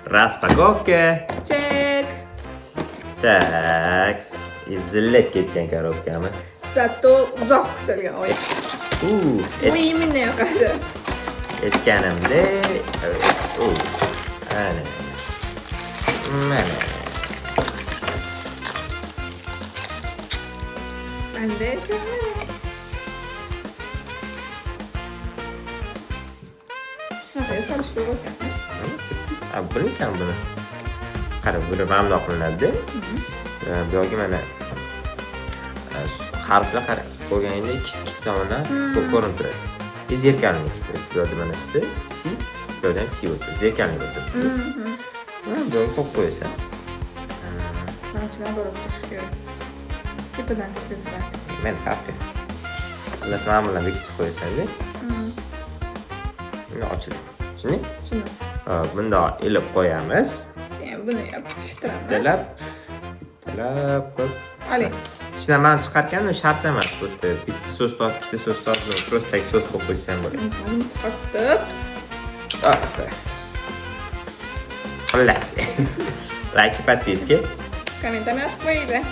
Распаковка. Check. Так, izillab ketgan коробка mi? Зато uzoq kutilgan oy. U, Bu именно yoqadi. Aytganimda, u, ana. Mana. Manda esa mana. Shunaqa yasalish yo'q ekan. A, bilmaysan buni. Qara, buni mana bundoq qilinadi. Bu yoqga mana harflar, qara, ko'rganingda ikki tomondan ko'rinib turadi. И зеркальный. То есть bu yerda mana S, C, bu yerdan C o'tdi. Зеркальный bo'lib turibdi. Mana bu yoqqa qo'yib qo'yasan. Mana ichidan ko'rib turish kerak. Tepadan kirgizib. Men farqi. Xullas, mana bilan bekitib qo'yasan-da. Buni ochiladi. Tushunding? Tushundim. Hop, bundoq ilib qo'yamiz. Keyin buni yopishtiramiz. Bittalab, bittalab qo'yib. Oling. Ichidan mana chiqarkan shart emas. Bu yerda bitta so'z top, ikkita so'z top, просто так so'z qo'yib qo'ysa ham bo'ladi. Buni tortib. Hop. Xullas. Лайк, подписки. Kommentariy yozib qo'yinglar.